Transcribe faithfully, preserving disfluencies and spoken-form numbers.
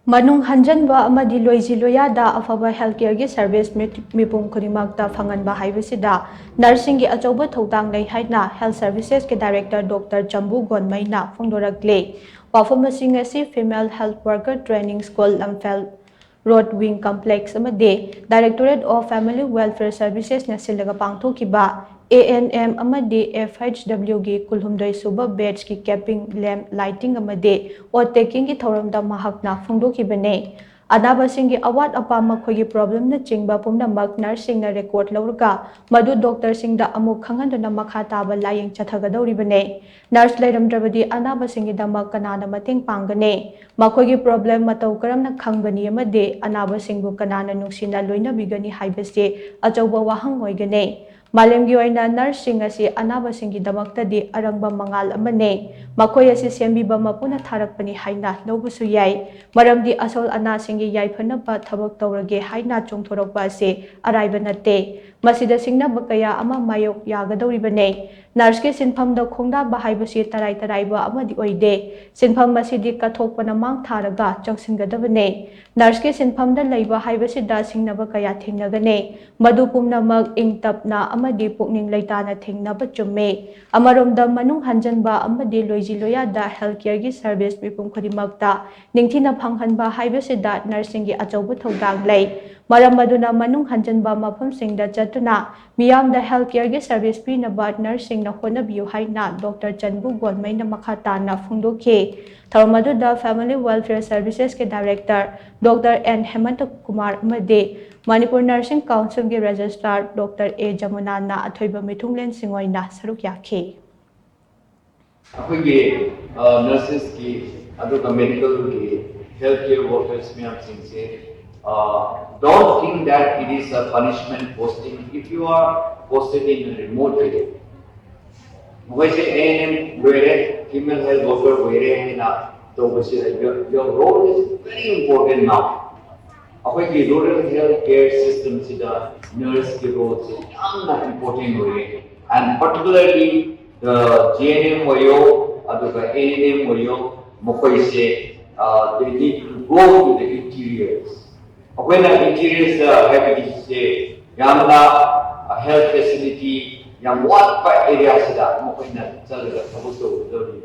ꯃꯅꯨꯡ ꯍꯟꯖꯟꯕ ꯑꯃꯗꯤ ꯂꯣꯏꯖꯤ ꯂꯣꯏꯌꯥꯗ ꯑꯐꯕ health careꯒꯤ service ꯃꯤꯄꯨꯝ ꯈꯨꯗꯤꯡꯃꯛꯇ ꯐꯪꯍꯟꯕ ꯍꯥꯏꯕꯁꯤꯗ nurseꯁꯤꯡꯒꯤ ꯑꯆꯧꯕ ꯊꯧꯗꯥꯡ ꯂꯩ ꯍꯥꯏꯅ health servicesꯀꯤ director Doctor ꯆꯝꯕꯨ ꯒꯣꯟꯃꯩꯅ ꯐꯣꯡꯗꯣꯔꯛꯂꯤ꯫ ꯋꯥꯐꯝ ꯑꯁꯤꯡ ꯑꯁꯤ Female Health Worker Training School, ꯂꯝꯐꯦꯜ Road, Wing Complex ꯑꯃꯗꯤ Directorate of Family Welfare Servicesꯅ ꯁꯤꯜꯂꯒ ꯄꯥꯡꯊꯣꯛꯈꯤꯕ A N M ꯑꯃꯗꯤ F H Wꯒꯤ ꯀꯨꯟꯍꯨꯝꯗꯣꯏ ꯁꯨꯕ batchꯀꯤ capping, lamp lighting ꯑꯃꯗꯤ oath takingꯒꯤ ꯊꯧꯔꯝꯗ ꯃꯍꯥꯛꯅ ꯐꯣꯡꯗꯣꯛꯈꯤꯕꯅꯤ꯫ ꯑꯅꯥꯕꯁꯤꯡꯒꯤ ꯑꯋꯥꯠ ꯑꯄꯥ, ꯃꯈꯣꯏꯒꯤ problemꯅꯆꯤꯡꯕ ꯄꯨꯝꯅꯃꯛ nurseꯁꯤꯡꯅ record ꯂꯧꯔꯒ ꯃꯗꯨ doctorꯁꯤꯡꯗ ꯑꯃꯨꯛ ꯈꯪꯍꯟꯗꯨꯅ ꯃꯈꯥ ꯇꯥꯕ ꯂꯥꯌꯦꯡ ꯆꯠꯊꯒꯗꯧꯔꯤꯕꯅꯤ꯫ Nurse ꯂꯩꯔꯝꯗ꯭ꯔꯕꯗꯤ ꯑꯅꯥꯕꯁꯤꯡꯒꯤꯗꯃꯛ ꯀꯅꯥꯅ ꯃꯇꯦꯡ ꯄꯥꯡꯒꯅꯤ? ꯃꯈꯣꯏꯒꯤ problem ꯃꯇꯧ ꯀꯔꯝꯅ ꯈꯪꯒꯅꯤ ꯑꯃꯗꯤ ꯑꯅꯥꯕꯁꯤꯡꯕꯨ ꯀꯅꯥꯅ ꯅꯨꯡꯁꯤꯅ ꯂꯣꯏꯅꯕꯤꯒꯅꯤ ꯍꯥꯏꯕꯁꯤ ꯑꯆꯧꯕ ꯋꯥꯍꯪ ꯑꯣꯏꯒꯅꯤ꯫ ꯃꯥꯂꯦꯝꯒꯤ ꯑꯣꯏꯅ nurseꯁꯤꯡ ꯑꯁꯤ ꯑꯅꯥꯕꯁꯤꯡꯒꯤꯗꯃꯛꯇꯗꯤ ꯑꯔꯪꯕ ꯃꯉꯥꯜ ꯑꯃꯅꯤ꯫ ꯃꯈꯣꯏ ꯑꯁꯤ ꯁꯦꯝꯕꯤꯕ ꯃꯄꯨꯅ ꯊꯥꯔꯛꯄꯅꯤ ꯍꯥꯏꯅ ꯂꯧꯕꯁꯨ ꯌꯥꯏ꯫ ꯃꯔꯝꯗꯤ ꯑꯁꯣꯜ ꯑꯅꯥꯁꯤꯡꯒꯤ ꯌꯥꯏꯐꯅꯕ ꯊꯕꯛ ꯇꯧꯔꯒꯦ ꯍꯥꯏꯅ ꯆꯣꯡꯊꯣꯔꯛꯄ ꯑꯁꯤ ꯑꯔꯥꯏꯕ ꯅꯠꯇꯦ꯫ ꯃꯁꯤꯗ ꯁꯤꯡꯅꯕ ꯀꯌꯥ ꯑꯃ ꯃꯥꯌꯣꯛ ꯌꯥꯒꯗꯧꯔꯤꯕꯅꯤ꯫ Nurseꯀꯤ ꯁꯤꯟꯐꯝꯗ ꯈꯣꯡꯗꯥꯕ ꯍꯥꯏꯕꯁꯤ ꯇꯔꯥꯏ ꯇꯔꯥꯏꯕ ꯑꯃꯗꯤ ꯑꯣꯏꯗꯦ꯫ ꯁꯤꯟꯐꯝ ꯑꯁꯤꯗꯤ ꯀꯠꯊꯣꯛꯄꯅ ꯃꯥꯡ ꯊꯥꯔꯒ ꯆꯪꯁꯤꯟꯒꯗꯕꯅꯤ꯫ Nurseꯀꯤ ꯁꯤꯟꯐꯝꯗ ꯂꯩꯕ ꯍꯥꯏꯕꯁꯤꯗ ꯁꯤꯡꯅꯕ ꯀꯌꯥ ꯊꯦꯡꯅꯒꯅꯤ꯫ ꯃꯗꯨ ꯄꯨꯝꯅꯃꯛ ꯏꯪ ꯇꯞꯅ ꯑꯃꯗꯤ ꯄꯨꯛꯅꯤꯡ ꯂꯩꯇꯥꯅ ꯊꯦꯡꯅꯕ ꯆꯨꯝꯃꯤ꯫ ꯑꯃꯔꯣꯝꯗ ꯃꯅꯨꯡ ꯍꯟꯖꯟꯕ ꯑꯃꯗꯤ ꯂꯣꯏꯖꯤ ꯂꯣꯏꯌꯥꯗ health careꯒꯤ service ꯃꯤꯄꯨꯝ ꯈꯨꯗꯤꯡꯃꯛꯇ ꯅꯤꯡꯊꯤꯅ ꯐꯪꯍꯟꯕ ꯍꯥꯏꯕꯁꯤꯗ nurseꯁꯤꯡꯒꯤ ꯑꯆꯧꯕ ꯊꯧꯗꯥꯡ ꯂꯩ꯫ ꯃꯔꯝ ꯑꯗꯨꯅ ꯃꯅꯨꯡ ꯍꯟꯖꯟꯕ ꯃꯐꯝꯁꯤꯡꯗ ꯆꯠꯇꯨꯅ ꯃꯤꯌꯥꯝꯗ health careꯒꯤ service ꯄꯤꯅꯕ nurseꯁꯤꯡꯅ ꯍꯣꯠꯅꯕꯤꯌꯨ ꯍꯥꯏꯅ Doctor ꯆꯟꯕꯨ ꯒꯣꯟꯃꯩꯅ ꯃꯈꯥ ꯇꯥꯅ ꯐꯣꯡꯗꯣꯛꯈꯤ꯫ ꯊꯧꯔꯝ ꯑꯗꯨꯗ Family Welfare Servicesꯀꯤ director Doctor N ꯍꯦꯃꯟꯇ Kumar ꯑꯃꯗꯤ Manipur Nursing Councilꯒꯤ registrar Doctor A ꯖꯃꯨꯅꯥꯅ ꯑꯊꯣꯏꯕ ꯃꯤꯊꯨꯡꯂꯦꯟꯁꯤꯡ ꯑꯣꯏꯅ ꯁꯔꯨꯛ ꯌꯥꯈꯤ꯫ ꯑꯩꯈꯣꯏꯒꯤ nurses ꯀꯤ ꯑꯗꯨꯒ medical ꯒꯤ health care workers ꯃꯌꯥꯝꯁꯤꯡꯁꯦ, don't think that it is a punishment posting if you are posted in a remote area. ꯃꯈꯣꯏꯁꯦ A N M ꯑꯣꯏꯔꯦ, female health worker ꯑꯣꯏꯔꯦ ꯍꯥꯏꯅ ꯇꯧꯕꯁꯤꯗ your role is very important now. ꯑꯩꯈꯣꯏꯒꯤ rural health care system ꯁꯤꯗ nurse ꯀꯤ role ꯁꯦ ꯌꯥꯝꯅ important ꯑꯣꯏꯔꯦ꯫ And particularly the G N M ꯑꯣꯏꯌꯣ, ꯑꯗꯨꯒ A N M ꯑꯣꯏꯌꯣ, ꯃꯈꯣꯏꯁꯦ they need to Go to the interiors. ꯑꯩꯈꯣꯏꯅ interiors ꯍꯥꯏꯕꯒꯤꯁꯦ ꯌꯥꯝꯅ health facility ꯌꯥꯝ ꯋꯥꯠꯄ area ꯁꯤꯗ ꯃꯈꯣꯏꯅ ꯆꯠꯂꯒ ꯊꯕꯛ ꯇꯧꯒꯗꯕꯅꯤ꯫